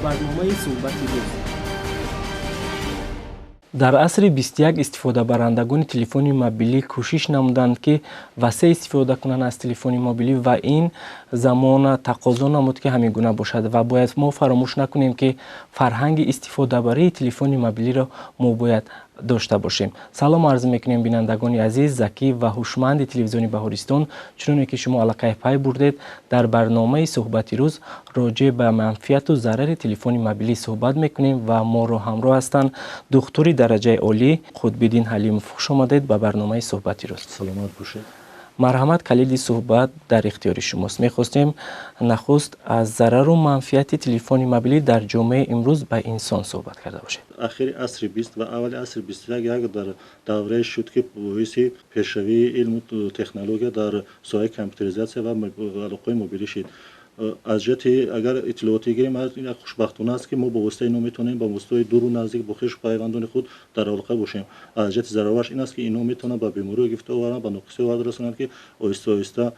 Барномаи «Суҳбати рӯз». Дар асри 21 истифодабарандагони телефони мобилӣ кӯшиш намуданд, ки васеъ истифода кунанд аз телефони мобилӣ, ва ин замон тақозо намуд, ки ҳамин гуна бошад. Ва бояд мо фаромӯш накунем, ки фарҳанги истифодабарии телефони мобилиро мо бояд дошта бошем. Салом арз мекунем, бинандагони азиз, закӣ ва ҳушманди телевизиони Баҳористон. Чуноне ки шумо аллакай пай бурдед, дар барномаи «Суҳбати рӯз» роҷеъ ба манфиату зарари телефони мобилӣ суҳбат мекунем ва моро ҳамроҳ ҳастанд духтури дараҷаи олӣ Қутбиддин Ҳалимов. Хуш омадед ба барномаи «Суҳбати рӯз». Саломат бошед. Марҳамат, калиди суҳбат дар ихтиёри шумост. Мехостем нахуст аз зарару манфиати телефони мобилӣ дар ҷомеаи имрӯз ба инсон суҳбат карда бошед. Ахири асри 20 ва аввали асри 21 як дар даврае шуд, ки боиси пешравии илму технология дар соҳаи компютеризатсия ва алоқаҳои мобилӣ шид. Аз ҷиҳати агар иттилоотӣ гирем, як хушбахтона аст, ки мо бо воситаи инҳо метавонем ба воситаҳои дуру наздик, бо хешу пайвандони худ дар алоқа бошем. Аз ҷиҳати зарарваш ин аст, ки инҳо метавонанд ба бемориҳо гирифта оваранд, ба ноқисиҳо оварда расонанд, ки оҳиста оҳиста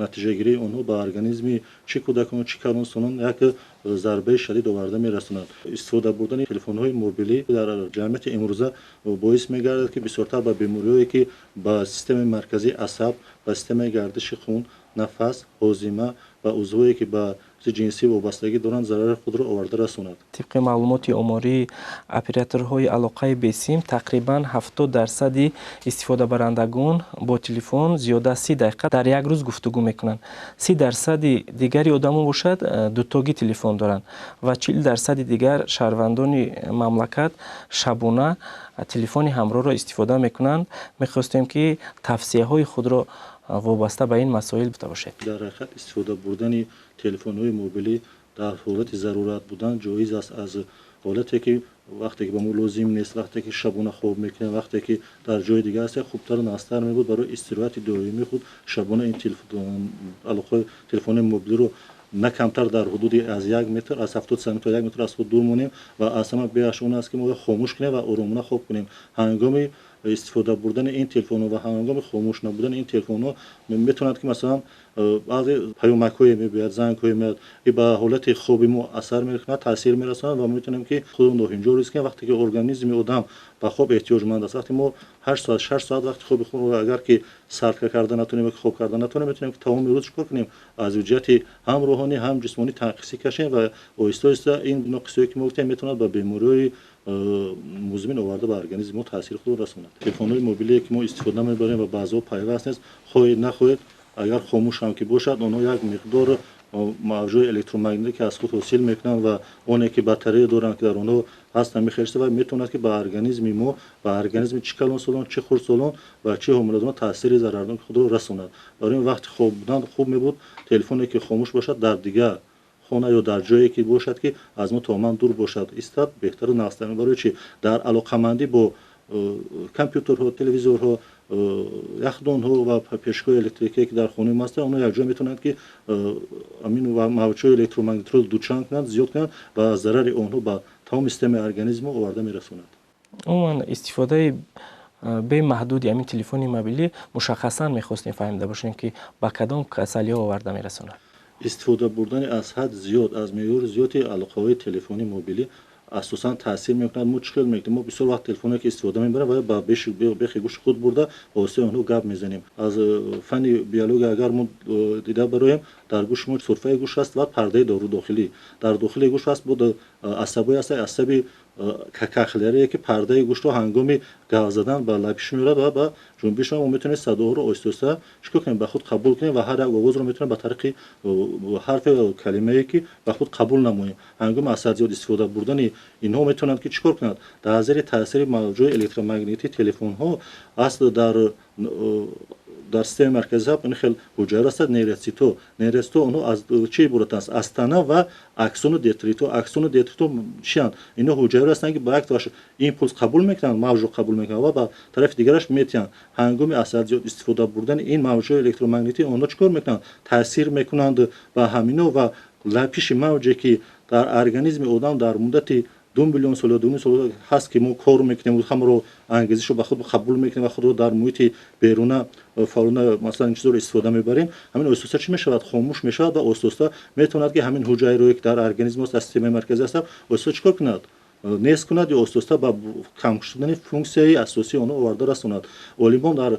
натиҷагирии онҳо ба организми чӣ кӯдакон, чӣ калонсолон як зарбаи шадид оварда мерасонад. Истифода бурдани телефонҳои мобилӣ дар ҷамъияти имрӯза боис мегардад, ки бисёртар ба бемориҳое, ки ба системаи марказии асаб, ба системаи гардиши хун, нафас, ҳозима ва узвҳое, ки ба ҷинсӣ вобастагӣ доранд, зарари худро оварда расонад. Тибқи маълумоти омории операторҳои алоқаи бесим, тақрибан 70 дарсади истифодабарандагон бо телефон зиёда аз 30 дақиқа дар як рӯз гуфтугӯ мекунанд. 30 дарсади дигари одамон бошад, дутогӣ телефон доранд ва 40 дарсади дигар шаҳрвандони мамлакат шабона телефони ҳамроҳро истифода мекунанд. Мехостем, ки тавсияҳои худро вобаста ба ин масоил гуфта бошед. Дар ҳақиқат, истифода бурдани телефонҳои мобилӣ дар ҳолати зарурат будан ҷоиз аст. Аз ҳолате ки вақте ки ба мо лозим нест, вақте ки шабона хоб мекунем, вақте ки дар ҷои дигар ҳастем, хубтару нағзтар мебуд барои истироҳати доимии худ шабона ин алоқаи телефони мобилиро на камтар дар ҳудуди аз 1 метр, аз 70 сантиметр то 1 метр аз худ дур монем. Ва аз ҳама беҳаш он аст, ки мо хомӯш кунем ва оромона хоб кунем. Ҳангоми истифода бурдани ин телефонҳо ва ҳангоми хомӯш набудани ин телефонҳо метавонад, ки масалан баъзе паёмакҳое мебиёяд, зангҳое меояд, ки ба ҳолати хоби мо асар мекунад, таъсир мерасонад ва мо метавонем, ки худро ноҳинҷор ҳис кунем. Вақте ки организми одам ба хоб эҳтиёҷманд аст, вақте мо 8 соат, 6 соат вақти хоби худро агар ки сарф карда натонем, хоб карда натонем, метавонем, ки тамоми рӯз чӣ кор кунем? Аз ҷиҳати ҳам рӯҳонӣ, ҳам ҷисмонӣ танқисӣ кашем ва оҳиста оҳиста ин ноқисиҳое, ки мо гуфтем, метавонад ба бемориҳои музмин оварда, ба организми мо таъсири худро расонад. Телефонҳои мобилие, ки мо истифода мебарем ва баъзеҳо пайваст нест, хоҳед нахоҳед, агар хомӯш ҳам ки бошад, онҳо як миқдор мавҷҳои электромагнитӣ, ки аз худ ҳосил мекунанд, ва оне ки батарея доранд, ки дар онҳо ҳастанд, мехешта ва метавонад, ки ба организми мо, ба организми чӣ калонсолон, чӣ хурдсолон ва чӣ ҳомиладорон таъсири зарарноки худро расонад. Барои ин вақти хоб будан хуб мебуд телефоне ки хомӯш бошад, дар дигар хона ё дар ҷое ки бошад, ки аз мо тамоман дур бошад, истад беҳтару нағзтар. Барои чӣ? Дар алоқамандӣ бо компютерҳо, телевизорҳо, яхдонҳо ва пешгоҳи электрикие, ки дар хонаи мо ҳастанд, онҳо якҷоя метавонанд, ки ҳамин мавҷҳои электромагнитро дучанд кунанд, зиёд кунанд ва зарари онҳо ба тамоми системаи организми мо оварда мерасонад. Умуман, истифодаи бемаҳдуди ҳамин телефони мобилӣ мушаххасан мехостем фаҳмида бошем, ки ба кадом касалиҳо оварда мерасонад. Истифода бурдани аз ҳад зиёд, аз меъёри зиёди алоқаҳои телефони мобилӣ асосан таъсир мекунад. Мо чӣ хел мекунем? Мо бисёр вақт телефоне, ки истифода мебарем, ва ба бехи гӯши худ бурда, ба воситаи онҳо гап мезанем. Аз фанни биология агар мо дида бароем, дар гӯши мо сурфаи гӯш аст ва пардаи дохилӣ. Дар дохили гӯш аст буд асабҳое аст, асаби кохлеарие, ки пардаи гӯшро ҳангоми гап задан ба лапиш меорад ва ба ҷунбиш мо метавонем садоҳоро оҳиста оҳиста чӣ кор кунем? Ба худ қабул кунем ва ҳар як овозро метавонем ба тариқи ҳарфе, калимае, ки ба худ қабул намоем. Ҳангоми аз ҳад зиёд истифода бурдани инҳо метавонанд, ки чӣ кор кунанд? Дар зери таъсири мавҷҳои электромагнитии телефонҳо аст, дар системаи маркази ин хел ҳуҷайра ҳастад, нейроцито. Нейроцито онҳо аз чӣ иборатанд? Аз тана ва аксону детрито. Аксону детрито чиянд? Инҳо ҳуҷайра ҳастанд, ки ба як тараф импулс қабул мекунанд, мавҷро қабул мекунанд ва ба тарафи дигараш метиҳанд. Ҳангоми аз ҳад зиёд истифода бурдани ин мавҷҳои электромагнитӣ онҳо чӣ кор мекунанд? Таъсир мекунанд ба ҳамино ва лапиши мавҷе, ки дар организми одам дар муддати 2 миллион сол ё 2 сол ҳаст ки мо кор мекунем, ҳамаро ангезишро ба худ қабул мекунем ва худро дар муҳити беруна фаъолона масалан ин чизро истифода мебарем, ҳамин оҳиста чӣ мешавад? Хомӯш мешавад ва оҳиста метавонад ки ҳамин ҳуҷайрое ки дар организм аст, дар системаи марказӣ аст, оҳиста чӣ кор кунад? Нест кунад ё оҳиста ба кам шудани функсияи асосии онҳо оварда расонад. Олимон дар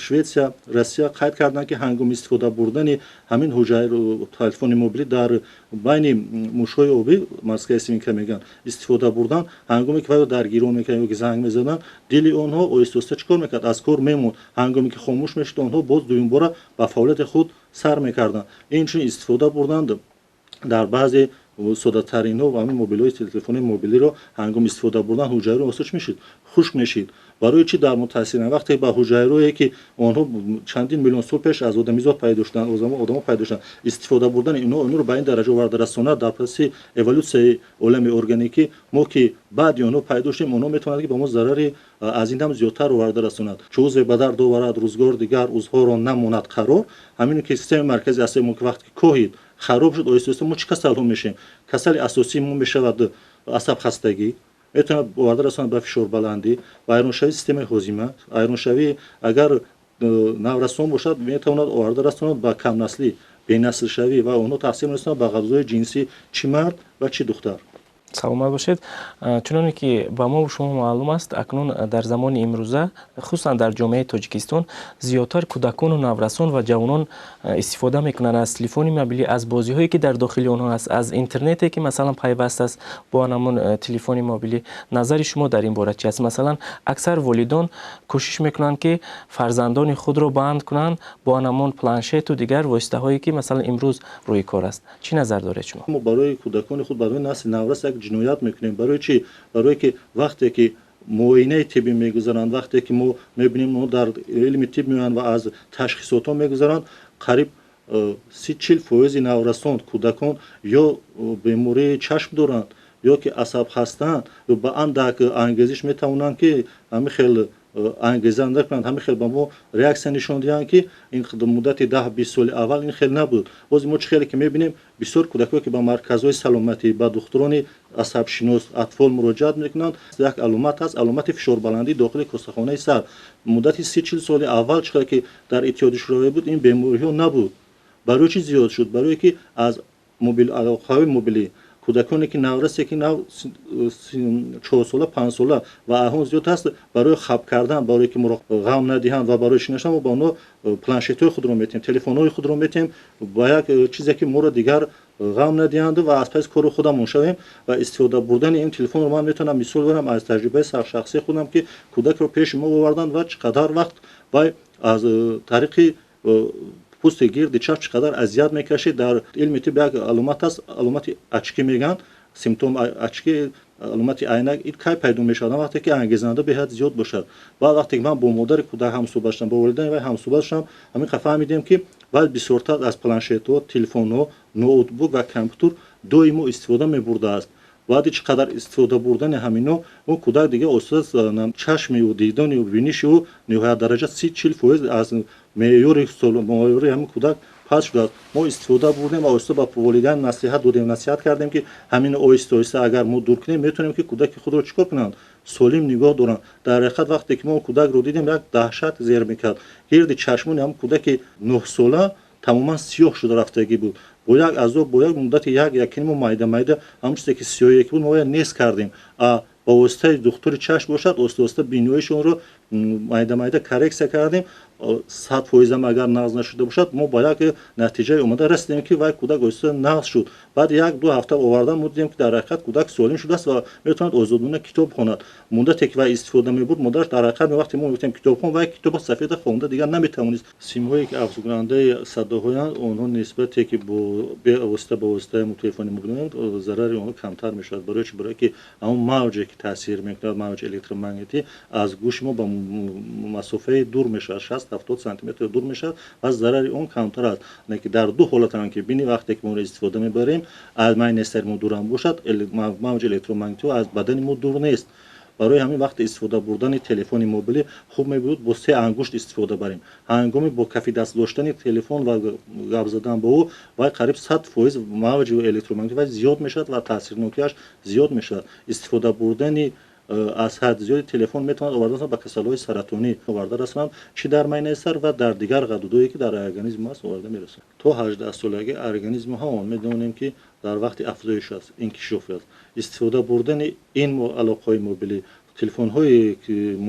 Шветсия, Россия қайд карданд, ки ҳангоми истифода бурдани ҳамин ҳуҷайр телефони мобилӣ дар байни мушҳои обӣ, морская свинка мегӯянд, истифода бурдан, ҳангоме ки вайро даргирон мекарданд ё ки занг мезаданд, дили онҳо оҳиста оҳиста чӣ кор мекард? Аз кор мемонд. Ҳангоме ки хомӯш мешуд, онҳо боз дуюмбора ба фаъолияти худ сар мекарданд. Инчунин истифода бурданд дар баъзе соддатаринҳо ва ҳамин мобилҳои телефони мобилиро ҳангоми истифода бурдан ҳуҷайраи оҳиста чӣ мешид? Хушк мешид. Барои чӣ дар мо таъсир? Вақте ба ҳуҷайрое ки онҳо чандин миллион сол пеш аз одамизод пайдо шуданд, одамо пайдо шуданд, истифода бурдани инҳо онҳоро ба ин дараҷа оварда расонад дар паси эволюсияи олами органикӣ, мо ки баъди онҳо пайдо шудем, онҳо метавонанд ки ба мо зарари аз ин ҳам зиёдтар оварда расонад. Чу узве ба дард оварад рӯзгор дигар, узвҳоро намонад қарор. Ҳамине ки системаи маркази асаби мо ки вақте ки коҳид, хароб шуд, оҳиста оҳиста мо чӣ касалҳо мешавем? Касали асосии мо мешавад асабхастагӣ, метавонад оварда расонад ба фишорбаландӣ, вайроншавии системаи ҳозима, вайроншавии агар наврасон бошад, метавонад оварда расонад ба камнаслӣ, бенаслшавӣ ва онҳо таъсир мерасонад ба ғафзои ҷинсӣ, чӣ мард ва чӣ духтар. Саломат бошед. Чуноне ки ба мо шумо маълум аст, акнун дар замони имрӯза, хусусан дар ҷомеаи Тоҷикистон, зиёдтар кӯдакону наврасон ва ҷавонон истифода мекунанд аз телефони мобилӣ, аз бозиҳое ки дар дохили онҳо аст, аз интернете ки масалан пайваст аст бо ҳамон телефони мобилӣ. Назари шумо дар ин бора чи аст? Масалан, аксар волидон кӯшиш мекунанд, ки фарзандони худро банд кунанд бо ҳамон планшету дигар воситаҳое ки масалан имрӯз рӯи кор аст. Чӣ назар доред шумо? Мо барои кӯдакони худ, барои насли наврас як ҷиноят мекунем. Барои чӣ? Барое ки вақте ки муоинаи тиббӣ мегузаранд, вақте ки мо мебинем, онҳо дар илми тиб меоянд ва аз ташхисотҳо мегузаранд, қариб 30-40 фоизи наврасон, кӯдакон ё бемории чашм доранд, ё ки асабхастаанд, ё ба андак ангезиш метавонанд ки ҳамин хел ангезанда кунанд, ҳамин хел ба мо реаксия нишон диҳанд, ки ин муддати 10-20 соли аввал ин хел набуд. Боз мо чӣ хеле ки мебинем, бисёр кӯдакое ки ба марказҳои саломатӣ, ба духтурони асабшинос, атфол муроҷиат мекунанд, як аломат ҳаст, аломати фишорбаландии дохили косахонаи сар. Муддати 30-40 соли аввал, чӣ хеле ки дар Иттиҳоди Шӯравӣ буд, ин бемориҳо набуд. Барои чӣ зиёд шуд? Барое ки аз алоқаҳои мобилӣ кӯдаконе ки наврасе ки нав 4сола, 5сола ва аҳон зиёд ҳаст, барои хаб кардан, барое ки моро ғам надиҳанд ва барои шиношан, мо ба онҳо планшетҳои худро метиҳем, телефонҳои худро метиҳем, ба як чизе ки моро дигар ғам надиҳанд ва аз паси кори худамон шавем. Ва истифода бурдани ин телефонро ман метавонам мисол барам аз таҷрибаи шахсии худам, ки кӯдакро пеши мо оварданд ва чӣ қадар вақт вай аз тариқи пӯсти гирди чашм чӣ қадар азият мекашид. Дар илми тиб як аломат аст, аломати очки мегӯянд, симптом очки, аломати айнак. Ин кай пайдо мешавад? Вақте ки ангезанда беҳад зиёд бошад. Баъд вақте ки ман бо модари кӯдак ҳамсӯҳбат шудам, бо волидайни вай ҳамсӯҳбат шудам, ҳамин қа фаҳмидем, ки вай бисёртар аз планшетҳо, телефонҳо, ноутбук ва компютер доимо истифода мебурдааст. Баъди чӣ қадар истифода бурдани ҳамино, ӯ кӯдак дига оҳиста чашми ӯ, дидани ӯ, биниши ӯ ниҳоят дараҷа 30-40 фоиз аз меъёри ҳамин кӯдак паст шудааст. Мо истифода бурдем ва оҳиста ба волидайн насиҳат додем, насиҳат кардем, ки ҳамин оҳиста оҳиста агар мо дур кунем, метавонем ки кӯдаки худро чӣ кор кунанд? Солим нигоҳ доранд. Дар ҳақиқат, вақте ки мо кӯдакро дидем, як даҳшат зер мекард. Гирди чашмони ҳамн кӯдаки 9сола тамоман сиёҳ шуда рафтагӣ буд. Бо як азоб, бо як муддати як якинимо майда майда ҳамон чизе ки сиёҳие ки буд, мо нест кардем. Ба воситаи духтури чашм бошад, оҳиста оҳиста биноиши онро майда майда коррексия кардем. 100 фоизам агар нағз нашуда бошад, мо ба як натиҷае омада расидем, ки вай кӯдак оҳиста нағз шуд. Баъд 1-2 ҳафта овардан, мо дидем, ки дар ҳақиқат кӯдак солим шудааст ва метавонад озодона китоб хонад. Муддате ки вай истифода мебурд, модараш дар ҳақиқат, вақте мо мегуфтем китобхон, вай китоби сафеда хонда дигар наметавонист. Симҳое ки афзукунандаи садоҳоянд, онҳо нисбате ки бо бевосита ба воситаи телефони мобилӣ, зарари онҳо камтар мешавад. Барои чи? Барое ки ҳамон мавҷе ки таъсир мекунад, мавҷи электромагнитӣ, аз гӯши мо ба масофаи дур мешавад, 60-70 сантиметр дур мешавад ва зарари он камтар аст. Лекин дар ду ҳолатам ки бини, вақте ки мо онро истифода мебарем, аз майнаи сари мо дурам бошад, мавҷи электромагнитиҳо аз бадани мо дур нест. Барои ҳамин вақти истифода бурдани телефони мобилӣ хуб мебуд бо се ангушт истифода барем. Ҳангоми бо кафи даст доштани телефон ва гап задан бо ӯ, вай қариб 100% мавҷи электромагнитӣ вай зиёд мешавад ва таъсирнокиаш зиёд мешавад. Истифода бурдани аз ҳад зиёди телефон метавонад оварда расонад ба касалиҳои саратонӣ, оварда расонад чӣ дар майнаи сар ва дар дигар ғадудҳое, ки дар организм аст, оварда мерасонад. То 18-солагӣ организми ҳамон медонем, ки дар вақти афзоиш аст, инкишоф аст. Истифода бурдани ин алоқаҳои мобилӣ, телефонҳои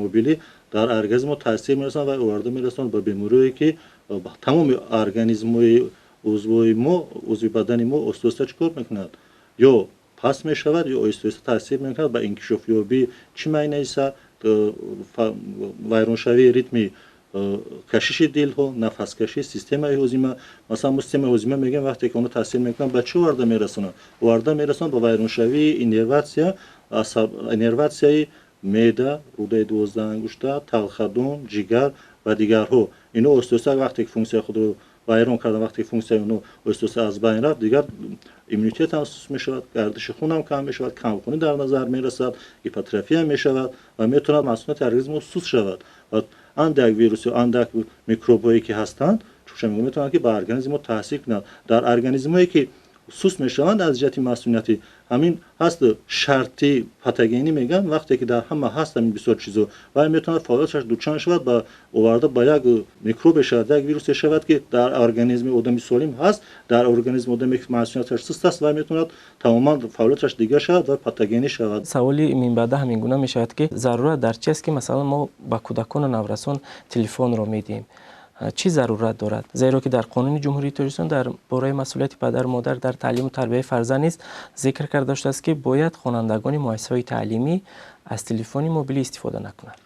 мобилӣ дар организм таъсир мерасонад ва оварда мерасонад ба бемориҳое, ки тамоми организмҳои узвҳои мо, узви бадани мо оҳиста оҳиста чӣ кор мекунад? Ё паст мешавад, ё оҳиста оҳиста таъсир мекунад ба инкишофёбии чӣ майнаи сар, вайроншавии ритми кашиши дилҳо, нафаскашӣ, системаи ҳозима. Масалан, мо системаи ҳозима мегӯем, вақте ки онҳо таъсир мекунанд, ба чӣ оварда мерасонанд? Оварда мерасонанд ба вайроншавии иннерватсия, иннерватсияи меъда, рӯдаи 12-ангушта, талхадон, ҷигар ва дигарҳо. Инҳо оҳиста оҳиста вақте ки функсияи худро вайрон кардан, вақте ки функсияи онҳо оҳиста оҳиста аз байн рафт, дигар иммунитет ҳам суст мешавад, гардиши хун ҳам кам мешавад, камхунӣ дар назар мерасад, гипотрофия мешавад ва метавонад масунияти организм суст шавад. Ва андак вирус ё андак микробҳое, ки ҳастанд, метавонанд, ки ба организми мо таъсир кунанд. Дар организмҳое, ки суст мешаванд аз ҷиҳати масуниятӣ, ҳамин ҳаст шарти патогенӣ мегӯянд, вақте ки дар ҳама ҳаст ҳамин бисёр чизо, вай метавонад фаъолияташ дучанд шавад, ба оварда ба як микробе шавад, як вирусе шавад, ки дар организми одами солим ҳаст, дар организми одаме, ки масунияташ суст аст, вай метавонад тамоман фаъолияташ дигар шавад ва патогенӣ шавад. Саволи минбаъда ҳамин гуна мешавад, ки зарурат дар чи аст, ки масалан мо ба кӯдакону наврасон телефонро медиҳем? Чӣ зарурат дорад? Зеро ки дар Қонуни Ҷумҳурии Тоҷикистон дар бораи масъулияти падару модар дар таълиму тарбияи фарзанд низ зикр карда шудааст, ки бояд хонандагони муассисаҳои таълимӣ аз телефони мобилӣ истифода накунанд.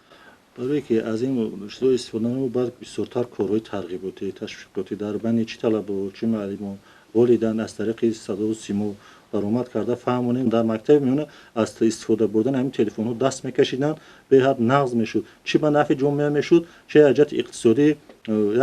Барое ки аз ин чизҳо истифода намоем, бояд бисёртар корҳои тарғиботӣ, ташвиқотӣ дар байни чӣ талабаҳо, чӣ муаллимон, волидан аз тариқи садову симо баромад карда фаҳмонем. Дар мактаби миёна аз истифода бурдани ҳамин телефонҳо даст мекашиданд, беҳад нағз мешуд, чӣ ба нафъи ҷомеа мешуд, чӣ аз ҷиҳати иқтисодӣ.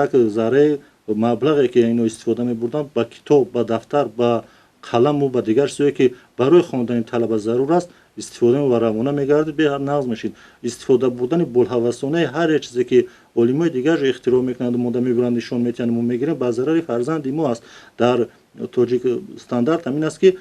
Як зарраи маблағе, ки ино истифода мебурданд, ба китоб, ба дафтар, ба қаламу ба дигар чизое, ки барои хондани талаба зарур аст, истифода ва равона мегардид, беҳад нағз мешид. Истифода бурдани булҳавасонаи ҳар як чизе, ки олимои дигарро ихтироъ мекунанд, монда мебуранд, нишон метиҳанд, мо мегирем, ба зарари фарзанди мо аст. Дар тоҷик стандарт ҳамин аст, ки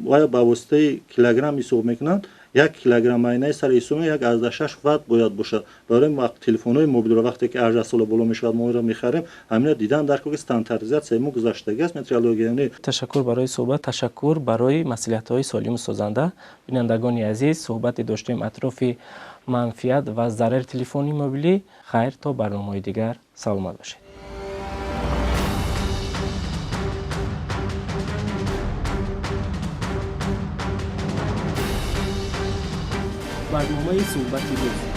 вай ба воситаи килограмм ҳисоб мекунанд. 1 килограмм майнаи сари ҳисоб 1,6 ватт бояд бошад. Барои телефонҳои мобилро, вақте ки 18 сола боло мешавад, мо онро мехарем, ҳамина дидан дар ки стандартизатсияи мо гузаштагӣ аст, метрология. Ташаккур барои суҳбат, ташаккур барои маслиҳатҳои солиму созанда. Бинандагони азиз, суҳбате доштем атрофи манфиат ва зарари телефони мобилӣ. Хайр, то барномаҳои дигар саломат бошед. Барномаи «Суҳбати рӯз».